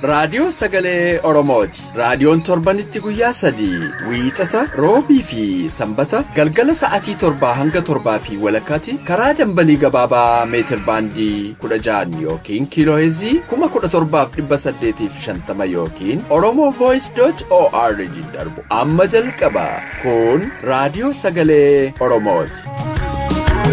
Raadiyoo Sagalee Oromooti. Raadiyoon torbanitti guyyaa 3 wiixata, roobii fi sanbata galgala sa'aatii 7 hanga 7:30 karaa dambalii gabaabaa meetir baandii 16 yookiin kiilooheezii 17,850 yookiin oromovoice.org darbu amma jalqaba. Kun Raadiyoo Sagalee Oromooti.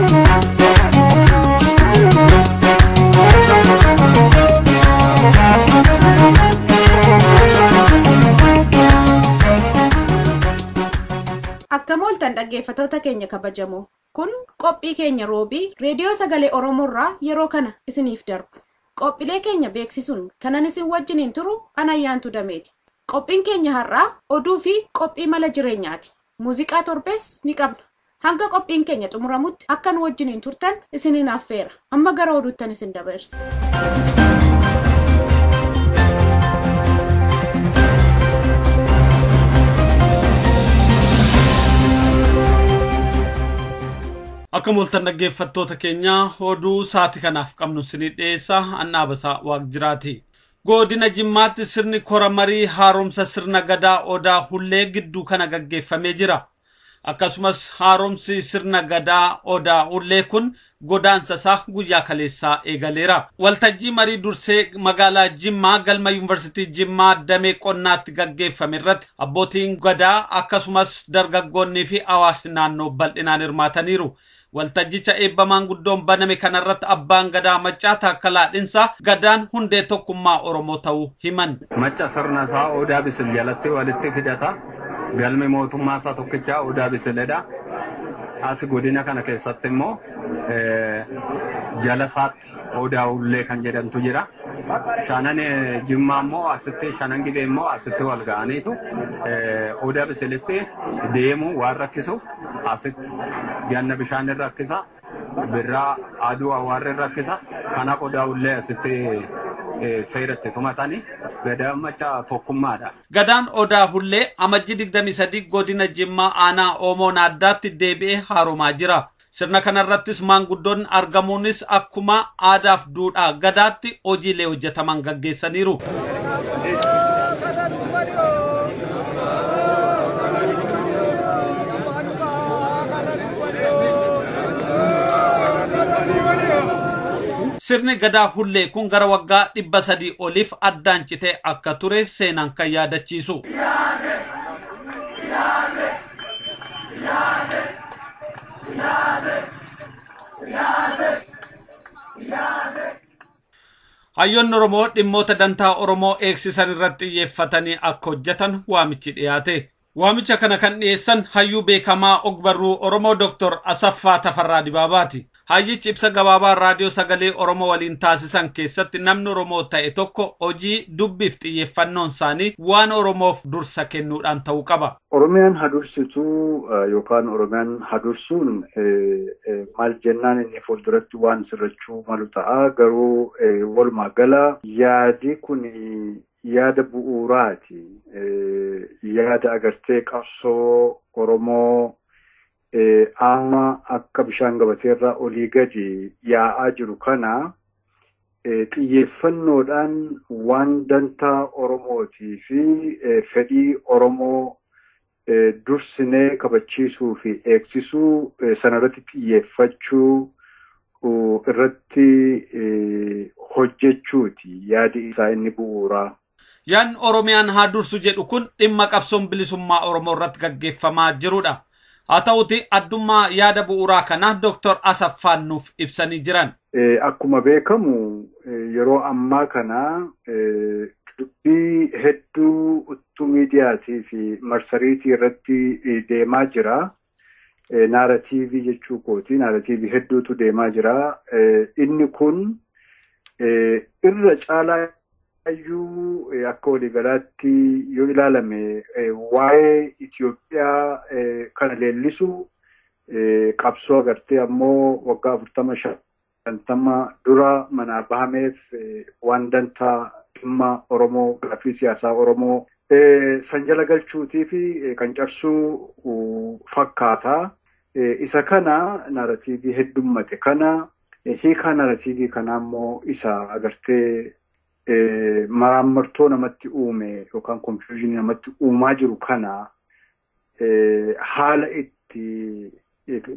Akka mooltan dhaggeeffattoota keenya kabajamoo, kun qophii keenya roobii reediyoo sagalee Oromoorraa yeroo kana isiniif darbu. Qophiilee keenya beeksisuun kanan isin wajjiniin turu Anayyaantu Dameeti. Qophiin keenya har'aa oduu fi qophii mala jireenyaati. Muuziqaa torbees ni qabna. Hanga qophiin keenya xumuramutti akka nu wajjiniin turtan isiniin affeera. Amma gara oduuttan isin dabarsa. Akka mooltan dhaggeeffattoota keenya oduu sa'aatii kanaaf qabnu isinii dhiyeessa. Annaabasaa Waaqjiraati. Godina Jimmaatti sirni kora marii haaromsa sirna gadaa Odaa Hullee gidduu kana gaggeeffamee jira. Akkasumas haaromsi sirna gadaa Odaa Hullee kun godaansa isaa guyyaa kaleessaa eegaleera. Waltajjii marii dursee magaalaa Jimmaa galma Yuunivarsiitii Jimmaa damee qonnaatti gaggeeffame irratti abbootiin gadaa akkasumas dargaggoonnii fi hawaasni naannoo bal'inaan hirmaataniiru. Waltajjicha eebbamaan guddoon baname kanarratti abbaan gadaa Maccaa Taakkalaa Dhinsaa gadaan hundee tokkummaa Oromoo ta'uu himan. Macca sirna isaa Odaa Bisil jalatti walitti fidata. Galmi mootummaa isaa tokkichaa Odaa Bisiledha. As godina kana keessatti immoo jala isaatti Odaa Hullee kan jedhamtu jira. Shanan Jimmaa immoo asitti, shanan Gibee immoo asitti wal ga'aniitu Odaa Bisilitti deemuu waan rakkisu asitti ganna bishaan irra rakkisa, birraa aduu awwaarri irra rakkisa. Kanaaf Odaa Hullee asitti seeratti tumatanii gadaan Maccaa tokkummaadha. Gadaan Odaa Hullee amajjii 23 godina Jimmaa aanaa Oomoo Naaddaatti deebi'ee haaromaa jira. Sirna kanarrattis maanguddoonni argamuunis akkuma aadaaf duudhaa gadaatti hojiilee hojjetaman gaggeessaniiru. Sirni gadaa Hullee kun gara waggaa 300 oliif addaan citee akka ture seenaan kan yaadachiisu. Hayyoonni Oromoo dhimmoota dantaa Oromoo eegsisan irratti xiyyeeffatanii akka hojjetan waamichi dhiyaate. Waamicha kana kan dhiyeessan hayyuu beekamaa ogbarruu Oromoo Dr. Asaffaa Tafarraa Dibaabaati. Hayyichi ibsa gabaabaa raadiyoo sagalee Oromoo waliin taasisan keessatti namni Oromoo ta'e tokko hojii dubbiif xiyyeeffannoon isaanii waan Oromoof dursa kennuudhaan ta'uu qaba. Oromiyaan hadursituu yookaan Oromiyaan hadursuun maal jennaan inni fuulduratti waan sirrachuu malu ta'a. Garuu walumaa gala yaadi kun yaada bu'uuraati. Yaada agartee qabsoo Oromoo amma akka bishaan gabateerraa olii gadi yaa'aa jiru kana xiyyeeffannoodhaan waan dantaa Oromootii fi fedhii Oromoo dursinee kabachiisuu fi eegsisuu sanarratti xiyyeeffachuu irratti hojjechuuti yaadi isaa inni bu'uuraa. Yaadni Oromiyaan haa dursu jedhu kun dhimma qabsoon bilisummaa Oromoo irratti gaggeeffamaa jirudha. Haa ta'uti addummaa yaada bu'uuraa kanaa Dr. Asaffaan nuuf ibsanii jiran. Akkuma beekamu yeroo ammaa kana dubbii hedduu uttuu miidiyaatii fi marsariitii irratti deemaa jira. Naaratiivii jechuu kooti. Naaratiivii hedduutu deemaa jira. Inni kun irra caalaa iyyuu akka waliigalaatti yoo ilaalame waa'ee Itoophiyaa kana leellisu qabsoo agartee ammoo waggaa 40-50 dura manaa bahameef waan dantaa dhimma Oromoo gaaffii siyaasaa Oromoo san jala galchuutii fi kan cabsuu fakkaata. Isa kana naaratiivii heddummate kana hiikaa naaratiivii kanaa immoo isa agartee Maraammartoo namatti uume yookaan confusion namatti uumaa jiru kana haala itti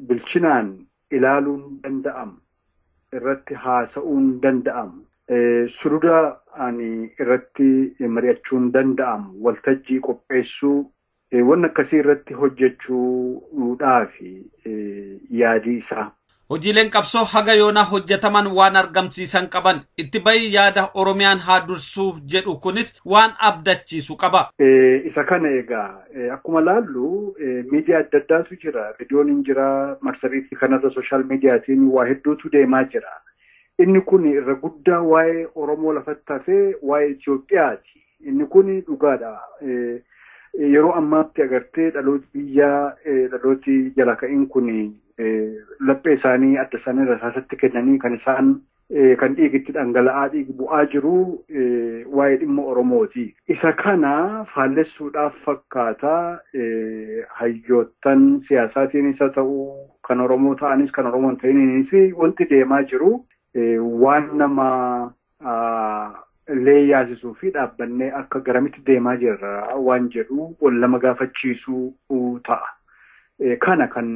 bilchinaan ilaaluun danda'amu irratti haasa'uun danda'amu sududa ani irratti mari'achuun danda'amu waltajjii qopheessuu wanna akkasii irratti hojjechuudhaafi yaadii isaa. Hojiileen qabsoo haga yoonaa hojjetaman waan argamsiisan qaban itti bahi yaada Oromiyaan haa dursuu jedhu kunis waan abdachiisu qaba. Isa kana egaa akkuma laallu miidiyaa adda addaatu jira. Reediyoon hin jira, marsariitii kanarra sooshaal miidiyaatiin waa hedduutu deemaa jira. Inni kun irra guddaa waa'ee Oromoo lafatti hafee waa'ee Itoophiyaati. Inni kun dhugaadha. Yeroo ammaatti agartee dhalooti biyyaa dhalooti jala ka'iin kun laphee isaanii adda isaanii rasaasatti kennanii kan isaan kan dhiigitti dhangala'aa dhiigi bu'aa jiru waa'ee dhimma Oromooti. Isa kana faallessuudhaaf fakkaata hayyoottan siyaasaatiin isa ta'uu kan Oromoo ta'anis kan Oromoo hin ta'iniinis wanti deemaa jiru waan nama leeyyaasisuu fi dhaabbannee akka garamitti deemaa jirra waan jedhu wal lama gaafachiisuu ta'a. Kana kan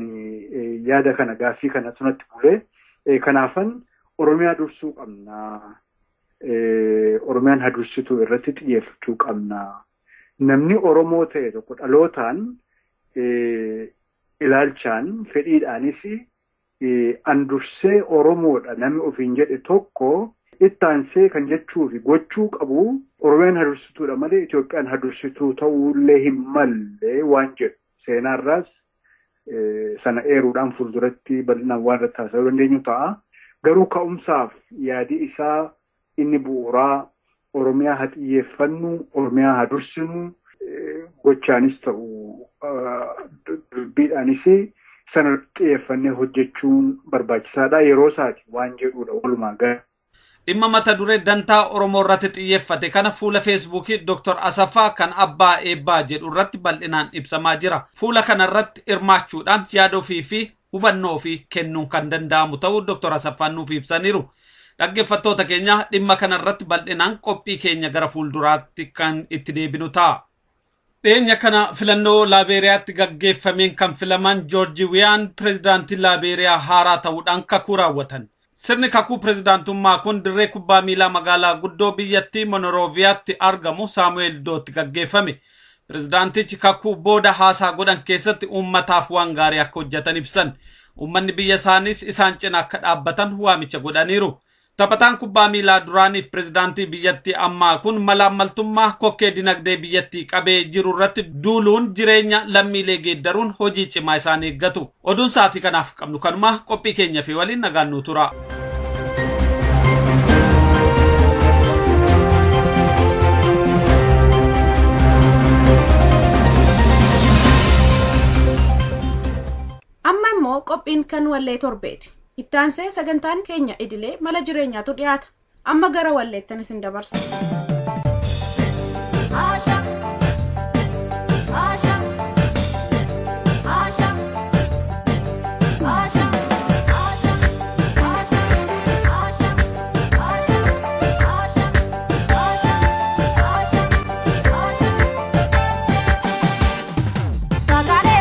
yaada kana gaaffii kana sunatti bulee kanaafan Oromiyaa dursuu qabna. Oromiyaan haa dursituu irratti xiyyeeffachuu qabna. Namni Oromoo ta'e tokko dhalootaan ilaalchaan fedhiidhaanis an dursee Oromoodha namni ofiin jedhe tokko ittaansee kan jechuu fi gochuu qabu Oromiyaan haa dursituudha malee Itoophiyaan haa dursituu ta'uullee hin malle waan jedhu seenaarraas sana eeruudhaan fuulduratti bal'inaan waan irratti haasa'uu dandeenyu ta'a. Garuu ka'umsaaf yaadi isaa inni bu'uuraa Oromiyaa haa xiyyeeffannu, Oromiyaa haa dursinu, gochaanis ta'u dubbiidhaanis sana xiyyeeffannee hojjechuun barbaachisaadha. Yeroo isaati waan jedhudha walumaa gala. Dhimma mata duree dantaa Oromoo irratti xiyyeeffate kana fuula Feesbuukii Dr. Asaffaa kan Abbaa Eebbaa jedhu irratti bal'inaan ibsamaa jira. Fuula kana irratti hirmaachuudhaan yaada ofii fi hubannoo ofii kennuun kan danda'amu ta'uu Dr. Asaffaan nuuf ibsaniiru. Dhaggeeffattoota keenya dhimma kana irratti bal'inaan qophii keenya gara fuulduraatti kan itti deebinu ta'a. Dhiyeenya kana filannoo Laabeeriyaatti gaggeeffameen kan filaman Joorji Wiyaan pireezidaantii Laabeeriyaa haaraa ta'uudhaan kakuu raawwatan. Sirni kakuu pireezidaantummaa kun dirree kubbaa miilaa magaalaa guddoo biyyattii Monorooviyaatti argamu Saamu'eel Dootti gaggeeffame. Pireezidaantichi kakuu booda haasaa godhan keessatti uummataaf waan gaarii akka hojjetan ibsan. Uummanni biyya isaaniis isaan cina akka dhaabbatan waamicha godhaniiru. Taphataan kubbaa miilaa duraaniif pireezidaantii biyyattii ammaa kun malaammaltummaa kokkee dinagdee biyyattii qabee jiru irratti duuluun jireenya lammiilee geeddaruun hojii cimaa isaan eeggatu. Oduun sa'aatii kanaaf qabnu kanuma qophii keenya fi waliin nagaan nu tura. Amma immoo qophiin kan wallee torbeeti. Ittaansee sagantaan keenya idilee mala jireenyaatu dhiyaata. Amma gara walleettan isin dabarsa. Sagalee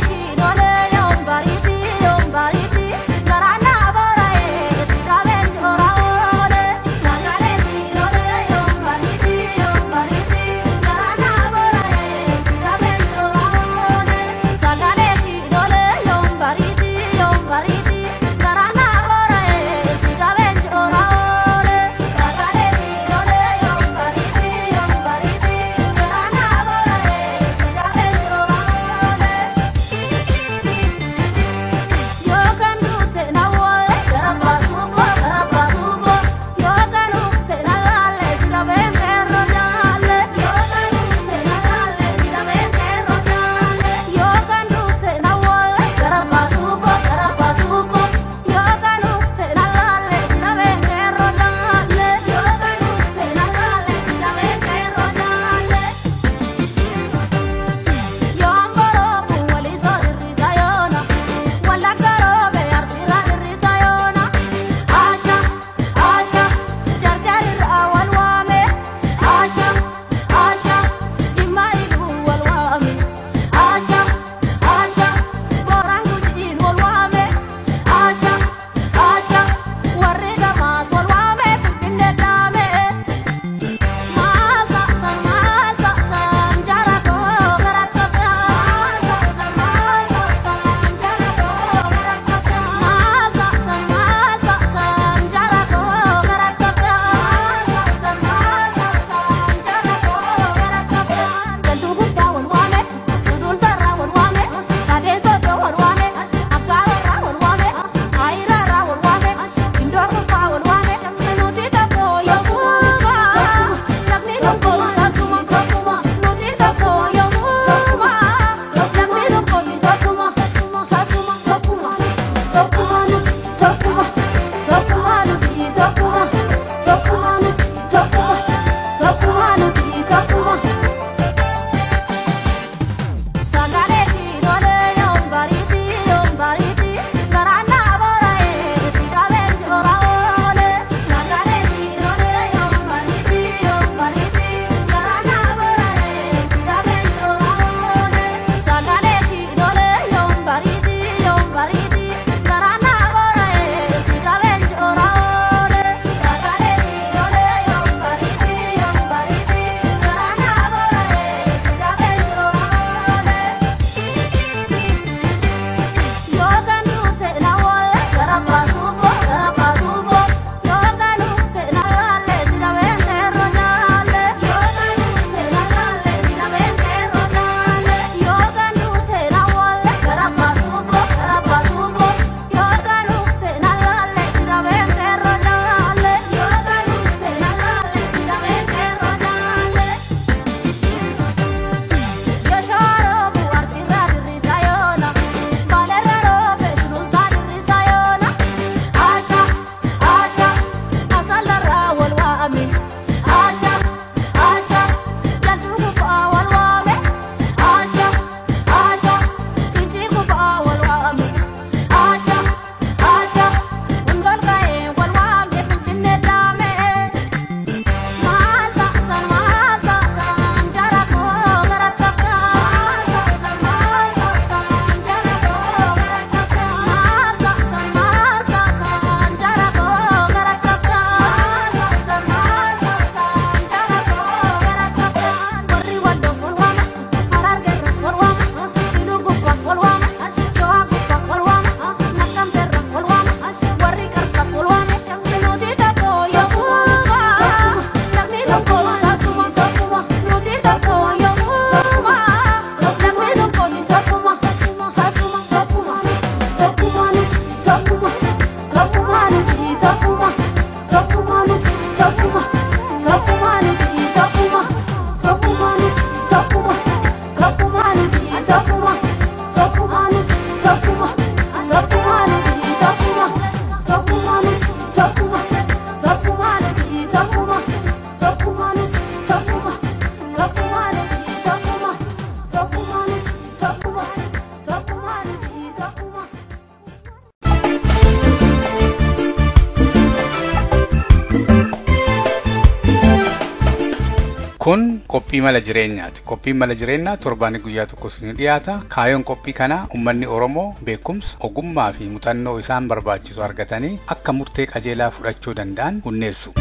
Kun qophii mala jireenyaati. Qophiin mala jireenyaa torbaanii guyyaa tokko isin dhiyaata. Kaayoon qophii kanaa uummanni Oromoo beekumsa, ogummaa fi muuxannoo isaan barbaachisu argatanii akka murtee qajeelaa fudhachuu danda'an hunneessu.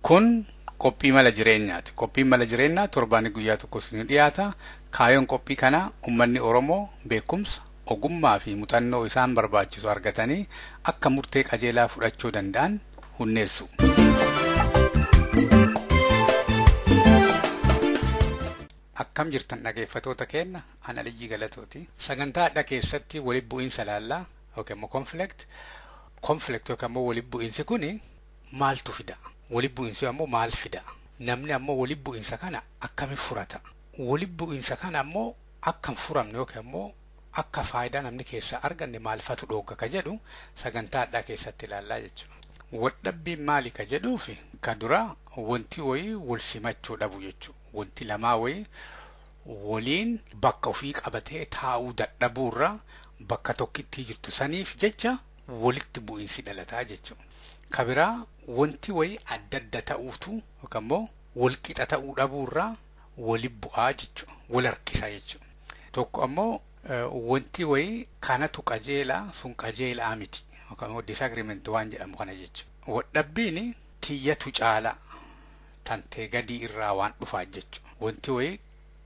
Kun qophii mala jireenyaati. Qophiin mala jireenyaa torbaanii guyyaa tokko isin dhiyaata. Kaayoon qophii kanaa uummanni Oromoo beekumsa, ogummaa fi muuxannoo isaan barbaachisu argatanii akka murtee qajeelaa fudhachuu danda'an hunneessu. Akkam jirtan dhaggeeffattoota keenya, ana Liyyii Galatooti. Sagantaa hadha keessatti walitti bu'iinsa laallaa yookiin immoo conflict. Conflict yookiin immoo walitti bu'iinsi kuni maaltu fida? Walitti bu'iinsi ammoo maal fida? Namni ammoo walitti bu'iinsa kana akkamiin furata? Walitti bu'iinsa kana ammoo akka hin furamne yookiin ammoo akka faayidaa namni keessaa arganne maalfatu dhoogga ka jedhu sagantaa hadhaa keessatti ilaallaa jechuudha. Waldhabbiin maali ka jedhuufi ka dura wanti wayii wal simachuu dhabu jechuudha. Wanti lamaa wayii waliin bakka ofii qabatee taa'uu dadhabuurra bakka tokkitti jirtu saniif jecha walitti bu'iinsi dhalataa jechuudha. Ka biraa wanti wayii adda adda ta'uutu yookaan immoo walqixa ta'uu dhabuurraa wali bu'aa jechuudha. Wal harkisa jechuudha. Tokko ammoo wanti wayii kanatu qajeelaa sun qajeelaa miti yookaan immoo disagreement waan jedhamu kana jechuudha. Waldhabbiin tiyyatu caalaa tantee gadii irraa waan dhufaa jechuudha. Wanti wayii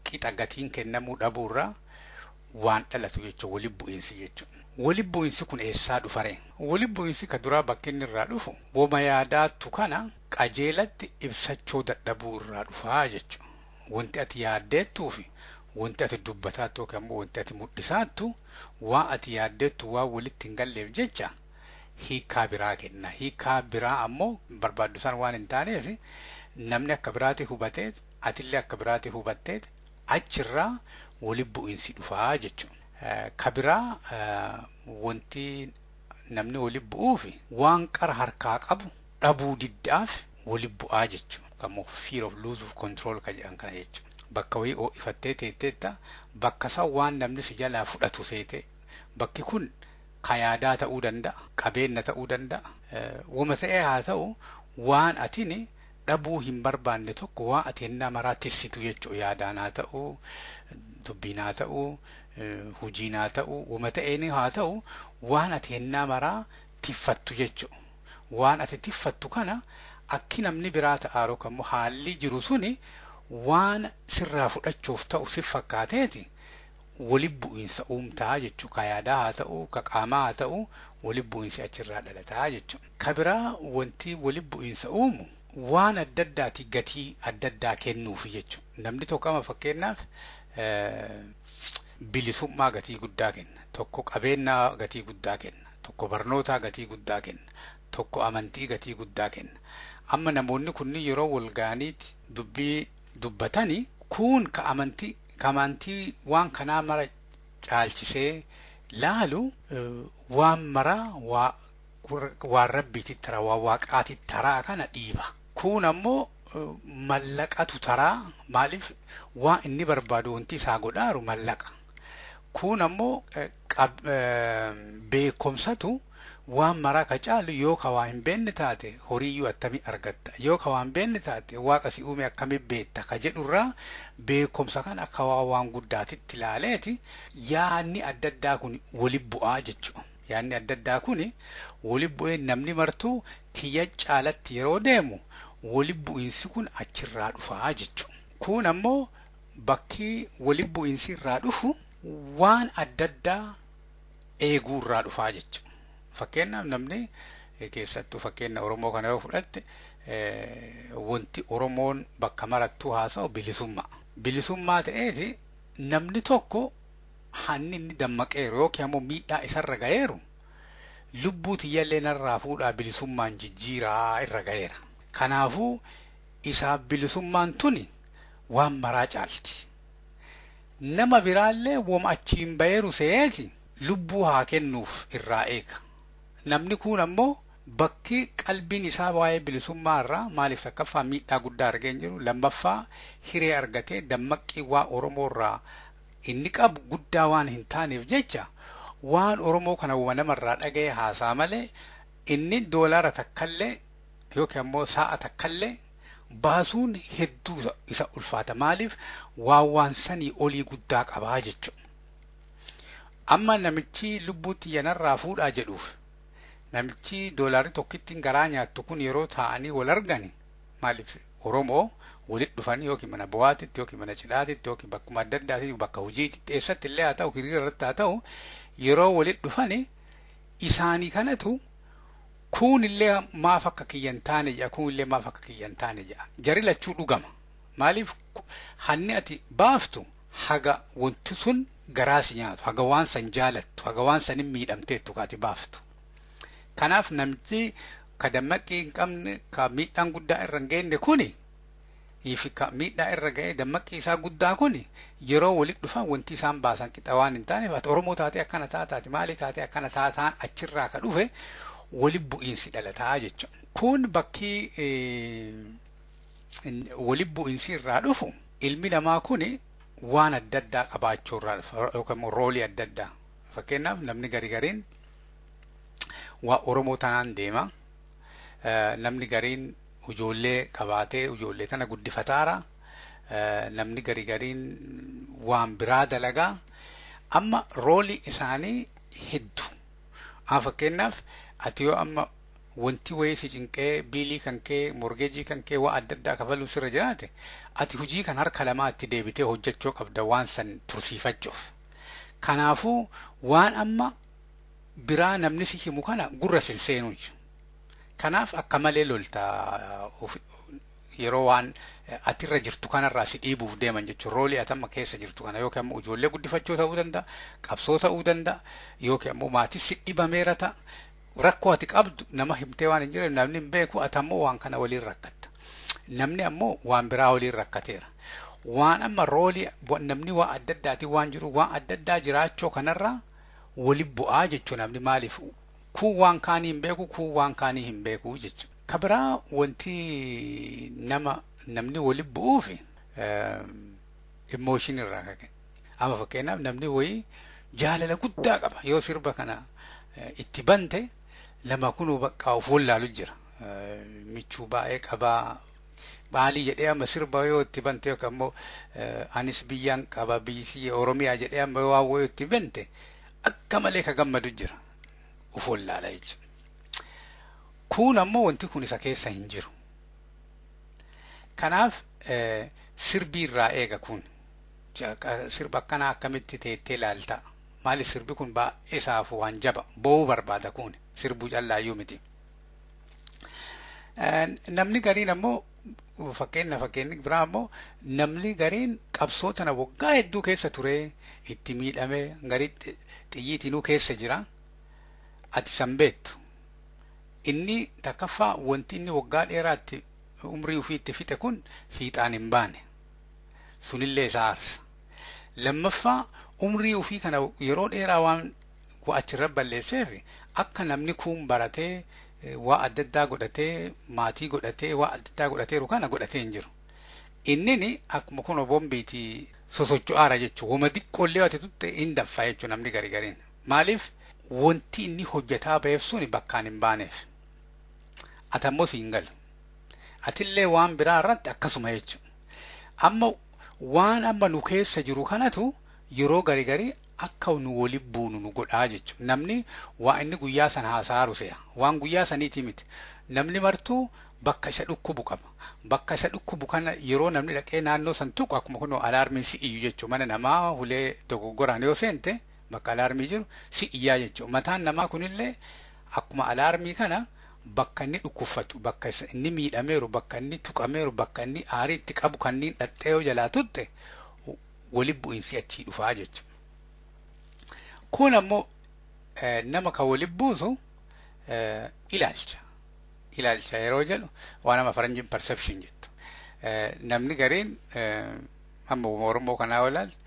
qixa gatiin kennamuu dhabuurraa waan dhalatu jechuudha wali bu'iinsi jechuudha. Wali bu'iinsi kun eessaa dhufaree? Wali bu'iinsi ka duraa bakki inni irraa dhufu woma yaadaattu kana qajeelatti ibsachuu dadhabuu irraa dhufaa jechuudha. Wanti ati yaaddeettuu fi wanti ati dubbataattu yookaan immoo wanti ati mul'isaattu waan ati yaaddeettu waan walitti hin galleef jecha hiikaa biraa kenna. Hiikaa biraa ammoo barbaaddu isaan waan hin taaneef namni akka biraatti hubateet atillee akka biraatti hubatteet achirraa wali bu'iinsi dhufaa jechuudha. Ka biraa wanti namni wali bu'uuf waan qara harkaa qabu dhabuu diddaaf wali bu'aa jechuudha. Kammoo fear of lose of control ka jedhan kana jechuudha. Bakka wayii ho'ifattee teetteetta bakka san waan namni si jalaa fudhatu seete bakki kun ka yaadaa ta'uu danda'a, qabeenya ta'uu danda'a. Wama ta'ee haa ta'u waan atini dhabuu hin barbaanne tokko waan ati hennaa maraa tissitu jechuudha. Yaadaan haa ta'u, dubbiin haa ta'u, hojiin haa ta'u, wama ta'een haa ta'u waan ati hennaa maraa tiffattu jechuudha. Waan ati tiffattu kana akki namni biraa ta'aa yookaan immoo haalli jiru suni waan sirraa fudhachuuf ta'u si fakkaateeti wali bu'iinsa uumtaa jechuudha. Ka yaadaa haa ta'u, ka qaamaa haa ta'u, wali bu'iinsi achirraa dhalataa jechuudha. Ka biraa wanti wali bu'iinsa uumu waan adda addaati gatii adda addaa kennuufi jechuudha. Namni tokko amma fakkeenyaaf bilisummaa gatii guddaa kenna. Tokko qabeenyaa gatii guddaa kenna. Tokko barnootaa gatii guddaa kenna. Tokko amantii gatii guddaa kenna. Amma namoonni kunniin yeroo wal ga'aniiti dubbii dubbatanii kun ka amantii waan kanaa mara caalchisee laalu waan maraa waan rabbiitti taraa waan waaqaatti taraa kana dhiiba. Kun ammoo mallaqatu taraa maaliif waan inni barbaadu wanti isaa godhaaru mallaqa. Kun ammoo beekumsatu waan maraa ka caalu yoo ka waa hin beekne taate horiiyyuu attamii argatta yoo ka waa hin beekne taate waaqa si uume akkamii beekta ka jedhurraa beekumsa kan akka waa waan guddaatitti ilaaleeti yaadni adda addaa kun wali bu'aa jechuudha. Yaadni adda addaa kun wali bu'ee namni martuu kiyya caalatti yeroo deemu wali bu'iinsi kun achirraa dhufaa jechuudha. Kun ammoo bakki wali bu'iinsi irraa dhufu waan adda addaa eeguu irraa dhufaa jechuudha. Fakkeenyaaf namni keessattuu fakkeenya Oromoo kana yoo fudhatte wanti Oromoon bakka marattuu haasa'u bilisummaa. Bilisummaa ta'eeti namni tokko hanni inni dammaqeeru yookiin ammoo miidhaa isarra ga'eeru lubbuu tiyyallee narraa fuudhaa bilisummaan jijjiiraa irra ga'eera. Kanaafuu isaaf bilisummaan tuni waan maraa caalti. Nama biraallee wama achiin ba'eeru se'eeti lubbuu haa kennuuf irraa eega. Namni kun ammoo bakki qalbiin isaa waa'ee bilisummaa irraa maaliif takkaffaa miidhaa guddaa argee hin jiru lammaffaa hiree argatee dammaqqii waa Oromoo irraa inni qabu guddaa waan hin taaneef jecha waan Oromoo kana namarraa dhaga'e haasaa malee inni doolaara takkallee yookiin ammoo sa'a takkallee baasuun hedduu isa ulfaata. Maaliif waan sanii olii guddaa qabaa jechuudha. Amma namichi lubbuutti yanarraa fuudhaa jedhuuf namichi doolaarri tokkittiin garaa nyaattu kun yeroo taa'anii wal argani maaliif Oromoo walitti dhufanii yookiin mana bu'aatitti yookiin mana cidhaatitti yookiin bakkuma adda addaatti bakka hojiitti eessatti illee haa ta'u hiriira irratti haa ta'u yeroo walitti dhufani isaanii kanatu kuunillee maaf akka kiyya hin taane jedha kuunillee maaf akka kiyya hin taane jedha jari lachuu dhugama maaliif hanni ati baaftu haga wanti sun garaa si nyaatu haga waan san jaalattu haga waan san hin miidhamteettu ka ati baaftu kanaaf namichi ka dammaqii hin qabne ka miidhaan guddaa irra hin geenye kuni fi ka miidhaa irra ga'ee dammaqii isaa guddaa kuni yeroo walitti dhufan wanti isaan baasan qixa waan hin taaneef ati Oromoo taatee akkana taataati maalii taatee akkana taataan achirraa ka dhufe wali bu'iinsi dhalataa jechuudha. Kun bakki wali bu'iinsi irraa dhufu ilmi namaa kuni waan adda addaa qabaachuu irraa dhufa yookaan immoo roolii adda addaa. Fakkeenyaaf namni gari gariin waa Oromoo tanaan deema. Namni gariin ijoollee qabaatee ijoollee tana guddifataara. Namni gari gariin waan biraa dalagaa. Amma roolii isaanii hedduu. Fakkeenyaaf ati yoo amma wanti wayii si cinqee biilii kan kee morgeejii kan kee waa adda addaa kafaluu sirra jiraate ati hojii kan harka lamaatti deebitee hojjechuu qabda waan san tursiifachuuf. Kanaafuu waan amma biraa namni si himu kana gurra sin seenuu. Kanaaf akka malee lolta yeroo waan atirra jirtu kanarraa si dhiibuuf deeman jechuun roolii ati amma keessa jirtu kana yookiin ammoo ijoollee guddifachuu ta'uu danda'a, qabsoo ta'uu danda'a, yookiin ammoo maatii si dhibameera ta'a. Rakkoo ati qabdu nama himtee waan hin jirre namni hin beeku ati ammoo waan kana waliin rakkatta. Namni ammoo waan biraa waliin rakkateera. Waan amma roolii namni waan adda addaatiin waan jiru waan adda addaa jiraachuu kanarraa wali bu'aa jechuun namni maaliif kun waan kaanii hin beeku kun waan kaanii hin beeku jechuudha. Ka biraa wanti nama namni wali bu'uuf emotion irraa ka'e. Amma fakkeenyaaf namni wayii jaalala guddaa qaba yoo sirba kana itti bante lama kunuu bakka of wallaalu jira. Michuu baay'ee qabaa maalii jedhee amma sirba yoo itti bante yookaan immoo anis biyyaan qaba biyyi Oromiyaa jedhee amma waan yoo itti bante akka malee ka gammadu jira. Of wallaala jechuudha. Kun ammoo wanti kun isa keessa hin jiru. Kanaaf sirbii irraa eega kun. Sirba akkanaa akkamitti teettee ilaalta? Maaliif sirbi kun baay'ee isaaf waan jaba boo'uu barbaada kun sirbuu callaayyuu miti. Namni gariin ammoo fakkeenya fakkeenyi biraa ammoo namni gariin qabsoo tana waggaa hedduu keessa ture itti miidhamee garii xiyyiitinuu keessa jira. Ati san beektu. Inni takkaffaa wanti inni waggaa dheeraatti umrii ofii itti fixe kun fiixaan hin baane. Sunillee isa aarsa. Lammaffaa umrii ofii kana yeroo dheeraa waan achirra balleesseef akka namni kun baratee waa adda addaa godhatee maatii godhatee waa adda addaa godhateeru kana godhatee hin jiru. Innini akkuma kun bombiitii sosocho'aara jechuudha. Wama xiqqoollee ati tutte hin danfaa jechuudha namni gari gariin. Maaliif wanti inni hojjetaa ba'eef suni bakkaan hin baaneef. Ati ammoo si hin galu. Atillee waan biraa irratti akkasuma jechuudha. Amma waan amma nu keessa jiru kanatu yeroo gari garii akka nu wali buunu nu godhaa jechuudha. Namni waa inni guyyaa sana haasa'aaru se'a. Waan guyyaa saniiti miti. Namni martuu bakka isa dhukkubu qaba. Bakka isa dhukkubu kana yeroo namni dhaqee naannoo san tuqu akkuma kun alaarmiin si iyyu jechuudha. Mana namaa hulee dogoggoraan yoo seente bakka alaarmii jiru si iyyaa jechuudha. Mataan namaa kunillee akkuma alaarmii kana bakka inni dhukkubfatu, bakka inni miidhameeru, bakka inni tuqameeru, bakka inni aarii itti qabu kanneen dhaxxee yoo jalaa tutte wali bu'iinsi achii dhufaa jechuudha. Kun ammoo nama kan wali buusu ilaalcha. Ilaalcha yeroo jedhu waan nama faranjiin perception jettu. Namni gariin amma Oromoo kanaa ilaalte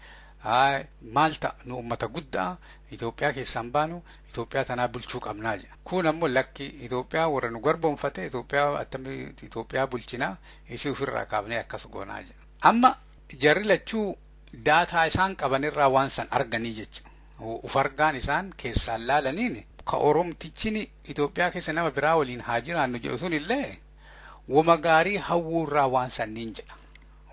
maal ta'a nu uummata guddaa Itoophiyaa keessaan baanu Itoophiyaa tanaa bulchuu qabnaa jedha. Kun ammoo lakki Itoophiyaa warra nu garboonfate Itoophiyaa attamii Itoophiyaa bulchinaa isii ofirraa kaafnee akkas goonaa jedha. Amma jarri lachuu Daataa isaan qabanirraa waan san arganii jecha. Uf argaan isaan keessaan laalaniin ka Oromtichi Itoophiyaa keessa nama biraa waliin haa jiraannu jedhu sun illee wama gaarii hawwuurraa waan sanniin jedha.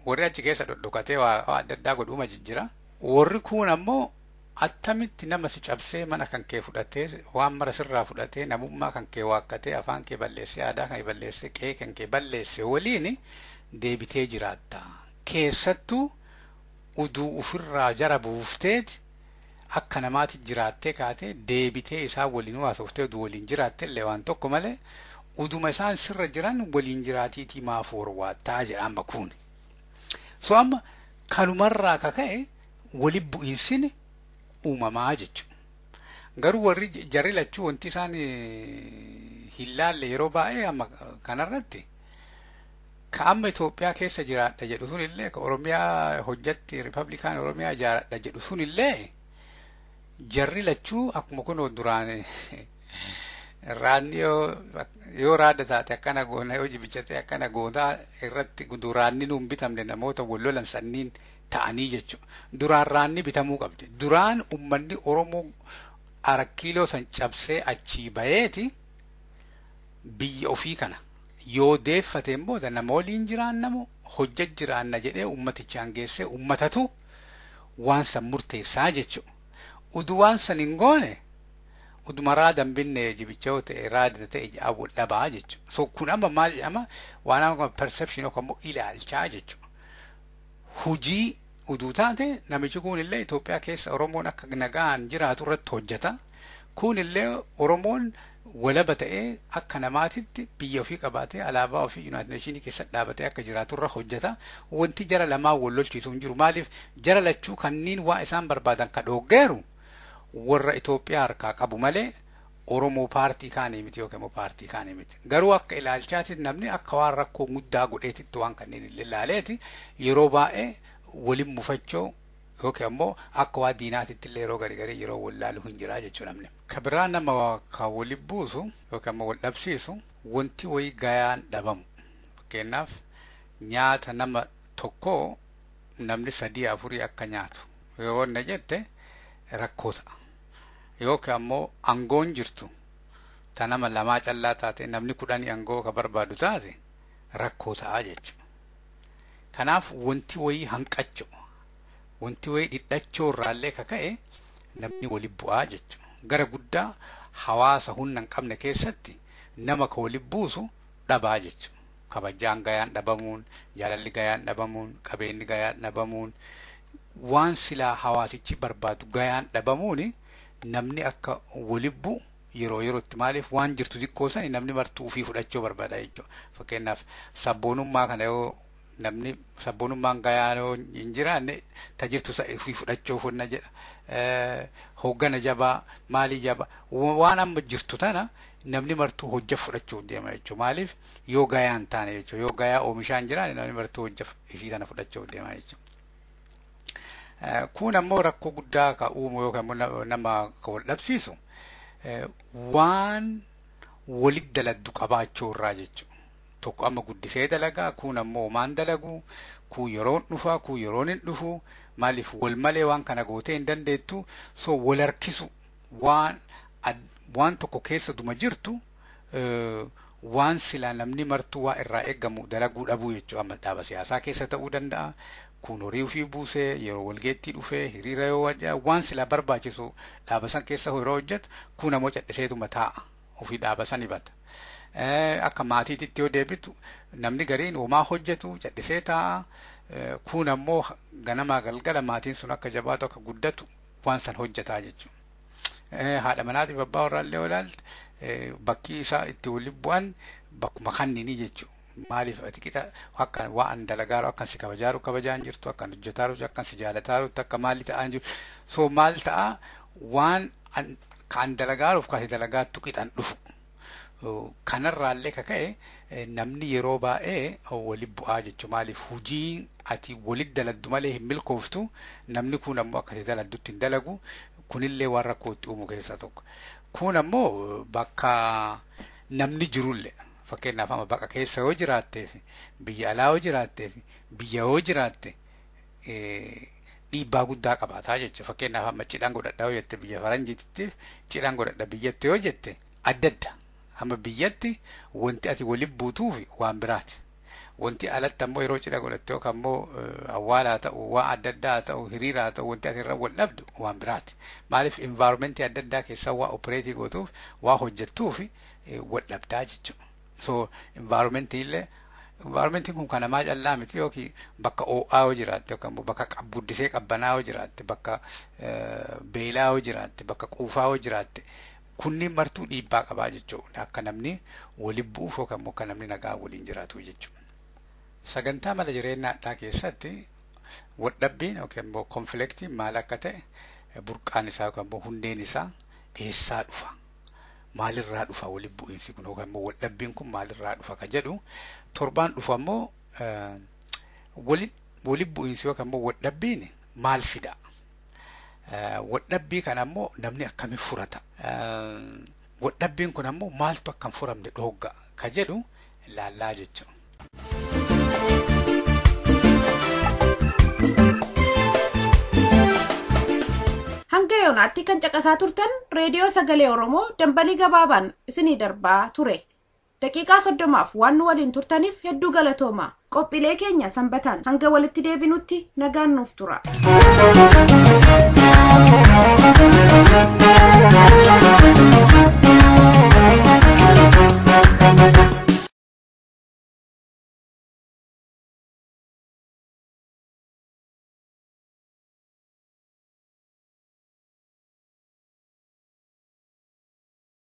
Warri achi keessa dhodhokatee waa adda addaa godhuma jijjira. Warri kun ammoo attamitti nama si cabsee mana kan kee fudhatee waan mara sirraa fudhatee namummaa kan kee waakkatee afaan kee balleessee aadaa kan kee balleessee qe'ee kan kee balleesse waliin deebitee jiraatta. Keessattuu uduu ofirraa jara buufteeti akka namaatti jiraattee kaatee deebitee isaan waliin haasoftee uduu waliin jiraatte illee waan tokko malee uduma isaan sirra jiran waliin jiraatiitii maaf warwaattaa jedha amma kun. So amma kanumarraa kaka'e wali bu'iinsin uumamaa jechuudha. Garuu warri jarri lachuu wanti isaan hin laalle yeroo baay'ee amma kanarratti ka amma Itoophiyaa keessa jiraadha jedhu sun illee ka Oromiyaa hojjatti Ripablikaan Oromiyaa ijaaradha jedhu sun illee jarri lachuu akkuma kunoo duraan raanni yoo raadda taate akkana goona yoo jibichate akkana gootaa irratti duraanni nuun bitamne namoota wal lolan sanniin ta'anii jechuudha. Duraan raanni bitamuu qabdi. Duraan uummanni Oromoo arakkiiloo san cabsee achii bayeeti biyya ofii kana yoo deeffate immoo nama waliin jiraannamu hojja jiraanna jedhee uummatichaan geessee uummatatu waan san murteessaa jechuudha. Udu waan san hin goone uduma raadan binne jibicha yoo ta'e raada ta'e ja'a wal dhabaa jechuudha. So kun amma maal jedhama waan amma perception yookaan immoo ilaalchaa jechuudha. Hujii uduu taate namichi kun illee Itoophiyaa keessa Oromoon akka nagaan jiraatu irratti hojjeta. Kun illee Oromoon walaba ta'ee akka namaatitti biyya ofii qabaatee alaabaa ofii Yuunaayitid Neeshinii keessa dhaabatee akka jiraatu irra hojjeta. Wanti jara lamaan wal lolchiisu hin jiru. Maaliif jara lachuu kanniin waa isaan barbaadan ka dhooggeeru warra Itoophiyaa harkaa qabu malee Oromoo paartii kaanii miti yookiin immoo paartii kaanii miti. Garuu akka ilaalchaatti namni akka waan rakkoo guddaa godheetitti waan kanneen illee ilaaleeti yeroo baay'ee waliin mufachoo yookiin ammoo akka waa diinaatitti illee yeroo garii garii yeroo wal laalu hin jiraa jechuudha namni. Ka biraa nama ka waliin buusu yookiin ammoo wal dhabsiisu wanti wayii gayaan dhabamu. Fakkeenyaaf nyaata nama tokkoo namni sadii afurii akka nyaatu yoo na jette rakkoo ta'a. Yookiin ammoo aangoon jirtu ta nama lamaa callaa taate namni kudhanii aangoo ka barbaadu taate rakkoo ta'a jechuudha. Kanaaf wanti wayii hanqachoo wanti wayii dhidhachoo irraallee ka ka'e namni wali bu'aa jechuudha. Gara guddaa hawaasa humna hin qabne keessatti nama ka wali buusu dhabaa jechuudha. Kabajaan gayaan dhabamuun, jaalalli gayaan dhabamuun, qabeenyi gayaan dhabamuun, waan silaa hawaasichi barbaadu gayaan dhabamuuni namni akka wali bu'u yeroo yerootti maaliif waan jirtu xiqqoo sani namni martuu ofii fudhachuu barbaada jechuudha. Fakkeenyaaf sabboonummaa kana yoo namni sabboonummaan gayaa yoo hin jiraanne ta jirtu ofii fudhachuu fudhna jedha. Hooggana jabaa maalii jabaa waan amma jirtu tana namni martuu hojja fudhachuuf deema jechuudha. Maaliif yoo gayaa hin taane jechuudha. Yoo gayaa oomishaa hin jiraanne namni martuu hojja isii tana fudhachuuf deema jechuudha. Kun ammoo rakkoo guddaa ka uumu yookaan nama ka wal dhabsiisu waan walit daladdu qabaachuu irraa jechuudha. Tokko amma guddisee dalagaa, kun ammoo homaan dalagu, kun yeroon dhufa, kun yeroon hin dhufu, maaliif wal malee waan kana gootee hin dandeettu, so wal harkisu waan tokko keessa duma jirtu waan silaa namni martuu waa irraa eeggamu dalaguu dhabuu jechuudha. Amma dhaaba siyaasaa keessa ta'uu danda'a. Kun horii ofii buusee yeroo walgeettii dhufee hiriira yoo waan silaa barbaachisu dhaaba san keessa yeroo hojjetu kun ammoo cadhiseetuma taa'a ofii dhaaba san hibata. Akka maatiitti yoo deebitu namni gariin homaa hojjetu cadhisee taa'a. Kun ammoo ganamaa galgala maatiin sun akka jabaatu akka guddatu waan san hojjetaa jechuudha. Haadha manaatiif abbaa warraallee yoo ilaalte bakki isaa itti waliin bu'an bakkuma kanniinii jechuudha. Maaliif ati qixa akka waan dalagaaru akkan si kabajaaru kabajaan jirtu akkan hojjetaaru akkan si jaalataaru akka maali ta'aan jiru so maal ta'a waan kan dalagaaruuf kan dalagaattu qixan dhufu. Kanarraallee ka ka'e namni yeroo baay'ee wali bu'aa jechuudha. Maaliif hojii ati walit daladdu malee hin milkooftu namni kun ammoo akka ati daladdutti hin dalagu kunillee waan rakkoo itti uumu keessaa tokko. Kun ammoo bakka namni jirullee fakkeenyaaf amma baqa keessa yoo jiraatteef biyya alaa yoo jiraatteef biyya yoo jiraatte Dhiibbaa guddaa qabaataa jechuudha. Fakkeenyaaf amma cidhaan godhadhaa yoo jette biyya faranjiittiif cidhaan godhadha biyyatti yoo jette adda adda. Amma biyyatti wanti ati waliin buutuuf waan biraati. Wanti alatti ammoo yeroo cidha godhatte yookaan ammoo awwaalaa ta'u, waan adda addaa ta'u, hiriiraa ta'u, wanti ati irra wal dhabdu waan biraati. Maaliif environmentii adda addaa keessaa waa opereetii gootuuf, waa hojjettuuf wal dhabdaa jechuudha. So environmentii illee, environmentiin kun kan namaa callaa miti, yookiin bakka ho'aa yoo jiraatte, yookaan immoo bakka guddisee qabbanaa yoo jiraatte, bakka beelaa yoo jiraatte, bakka quufaa yoo jiraatte, kunniin martuu dhiibbaa qabaa jechuudha. Akka namni waliin bu'uuf yookaan immoo akka namni nagaa waliin jiraatu jechuudha. Sagantaa mala jireenyaa addaa keessatti waldhabbiin yookiin immoo konfliktiin maal akka ta'e, burqaan isaa yookaan immoo hundeen isaa eessaa dhufa? Maalirraa dhufa waliin bu'iinsi kun yookaan immoo waldhabbiin kun maalirraa dhufa ka jedhu, torbaan dhufu ammoo waliin bu'iinsi yookaan immoo waldhabbiin maal fida? Waldhabbii kana ammoo namni akkamiin furata? Waldhabbiin kun ammoo maaltu akka hin furamne dhoogga ka jedhu laallaa jechuudha. Hanga yoonaatti kan caqasaa turtan Reediyoo Sagalee Oromoo dambalii gabaabaan isinii darbaa ture. Daqiiqaa 30f waan nu waliin turtaniif hedduu galatooma. Qophiilee keenya sanbataan hanga walitti deebinutti nagaan nuuf tura.